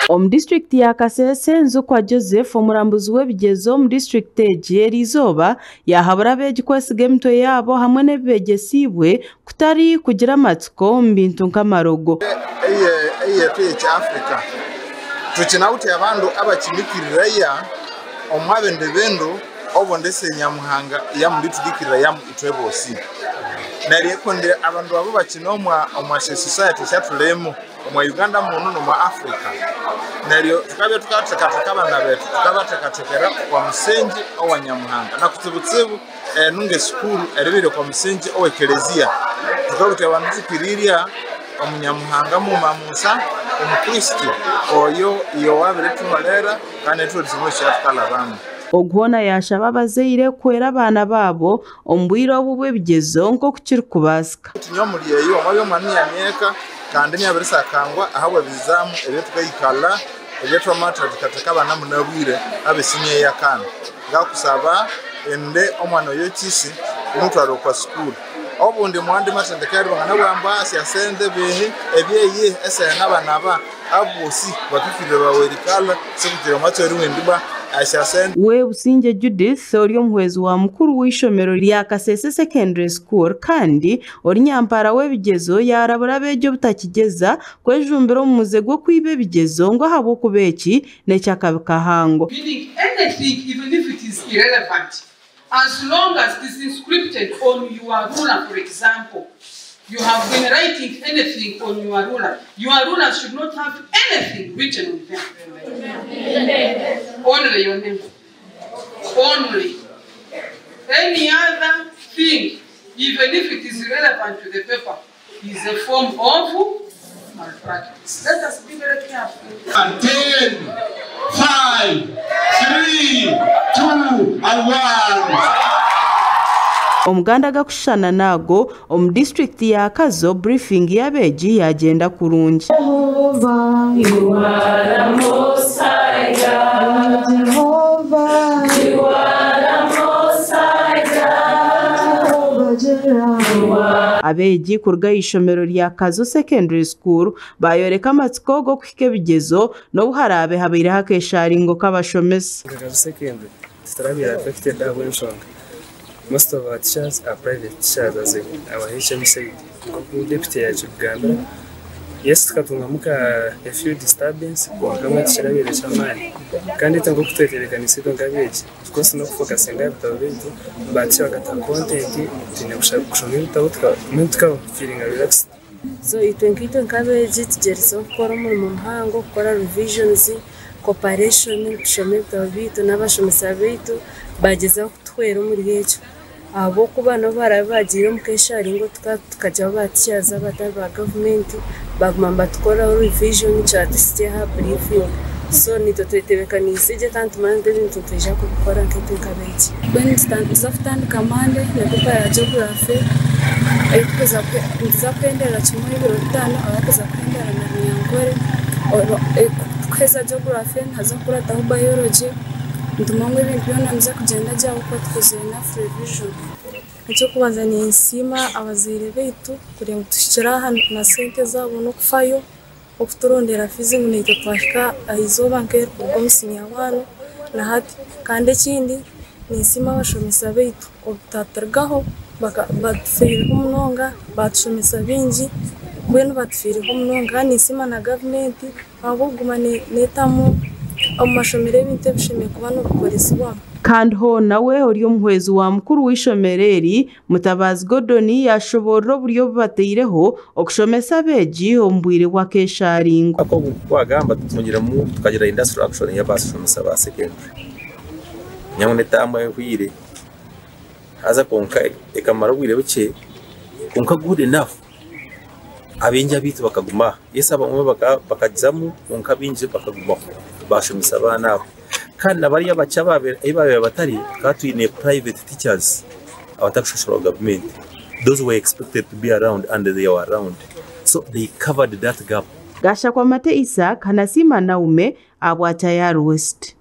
Omu disiturikiti ya Kasese, Nzukwa Joseph omurambuzi w'ebigyezo omu disiturikiti egi eriizooba yaahabura abeegi kwesiga emitwe yaabo hamwe n'ebi beegyesiibwe kutari kugira amatsiko omu bintu nk'amarogo. Eyetu ey'eky'Africa tukinawithe abandu abakinikirireya omwa bindi bindu obundi si Nyamuhanga iyamulithubikirirayamu ithwe bosi. Neryo ekundi abandu abo bakine omwa omwa syasociety esyathulimu omwa Uganda munu nomwa Africa. Neryo thukabya thukathekatheka abana bethu thukabathekathekera okwa musingi owa Nyamuhanga na kutsibutsibu enu ngesukuru eribya eri okwa musingi owe Kelezia. Thukabutha abandu thukirirya omu Nyamuhanga mughuma musa omu Kristo oyo iyowabirithulolera kandi naithwe esyathukalhabamu. Ogu hoona yaashaba abazaire kuhwera abaana baabo omu bwire obu bw'ebigyezo nk'oku kirikubaasika. Nyowe omuri eyo omwabya omwana niyamyeka kandi niyabirisakangwa ahabw'ebizamu eby'otukaikala eby'otwamathekatheka abana munabwire ab'esiniya eyakana. Ngakusaba indi omwana oyo kyisi wumuthwale okwa sukuru. Obundi omwandi mathendekero banganabugha ambu syasente bihi ebyeyi esehe n'abana aba abosi bakifirire bawe erikalha sikukyiri omwatsi oweriwindi ibwa esyasente. We Busingye Judith ori omuhwezi wa mukuru w'eishomero rya Kasese Secondary School kandi ori nyampara w'ebigyezo yaarabura abeegi obutakigyeza kwejumbira omu muze gw'okwiba ebigyezo ngu ahabw'okuba eki n'eky'akabi kahango. Meaning anything even if it is irrelevant as long as it is inscripted on your ruler for example you have been writing anything on your ruler your ruler should not have anything written on them only your name only any other thing even if it is irrelevant to the paper is a form of malpractice let us be very careful. 10, 5, 3, 2 and 1. Omuganda agakushushana naago omu disiturikiti ya Kazo briefing y'abeegi yagyenda kurungi. Jehovah, you are the most high God. Jehovah, you are the most high God. Jehovah Jireh. Abeegi kuruga aha ishomero rya Kazo Secondary School bayoreka amatsiko g'okuhika ebigyezo n'obu haraabe habaireho akesharingo k'abashomesa. Kazo Secondary tutarabeire affected ahabw'enshonga most of our teachers are private teachers as our HM said nk'oku deputy yakigambira yes tukatungamu ka a few disturbance kwonka mbwenu tikirabeire ky'amaani kandi itwe nk'oku twetebeekanise itwe nk'abeegi of course n'okufokasinga aha bitabo byaitu ba teacher bakatuha content twine kushoma ebitabo mbwenu tukafeelinga relaxed. So itwe nkaitwe nk'abeegi tugyerizeho kukora omurimo muhango kukora revisions, cooperation, tushome ebitabo byaitu n'abashomesa baitu bagyezaho kutuhwera omuri ekyo ahabw'okuba n'obu baraabe bagiire omu kesharingo tukagyaho ba teachers abatari ba gavumenti baguma nibatukoraho revision kyatuhitsya aha briefing so naitwe twetebeekaniise gye kandi tumanya ngu ebintu nitwija kubikora nkaitwe nk'abeegi. Mbwenu nituza kutandika Monday na paper ya geography nituza kuhendera kimwe ebiro bitaano abarikuza kuhendera na Runyankore kuheza geography nihaza kukurataho biology nitumanya ngu ebintu byona nibiza kugyenda gye ahabw'okuba tukozire enough revision. Eky'okubanza ninsiima abazaire baitu kureeba ngu tuhikire aha na sente zaabo n'okufayo okuturondera fees ngu naitwe twahika aha izooba nk'eri kuruga omu siniya waani na hati. Kandi ekindi ninsiima abashomesa baitu obutaturugaho batufiireho munonga batushomesa bingi mbwenu batufiireho munonga kandi ninsiima na gavumenti ahabw'okuguma neetamu omu mashomero ebintu ebishemereire kuba nibikoresibwamu. Kandi hoona we ori omuhwezi wa mukuru w'eishomero eri, Mutabazi Gordon yaashoboorora oburyo obu bataireho okushomesa abeegi omu bwire bw'akesharingo. Ogu twagamba tutungiremu tukagira industrial action y'abashomesa ba secondary nyawe n'etaamu ehweire haza kwonka ekamara obwire bukye kwonka good enough abaingi abaitu bakaguma aha yes abamwe bakagizamu kwonka abaingi bakagumaho bashomesa abaana abo kandi na bariya abakye abu baabaire batari tukaba twine private teachers abatarikushashurwa gavumenti those were expected to be around and they were around so they covered that gap. Gashakwamate Isaac, Nasiima Naume, ahabwa Tayari West.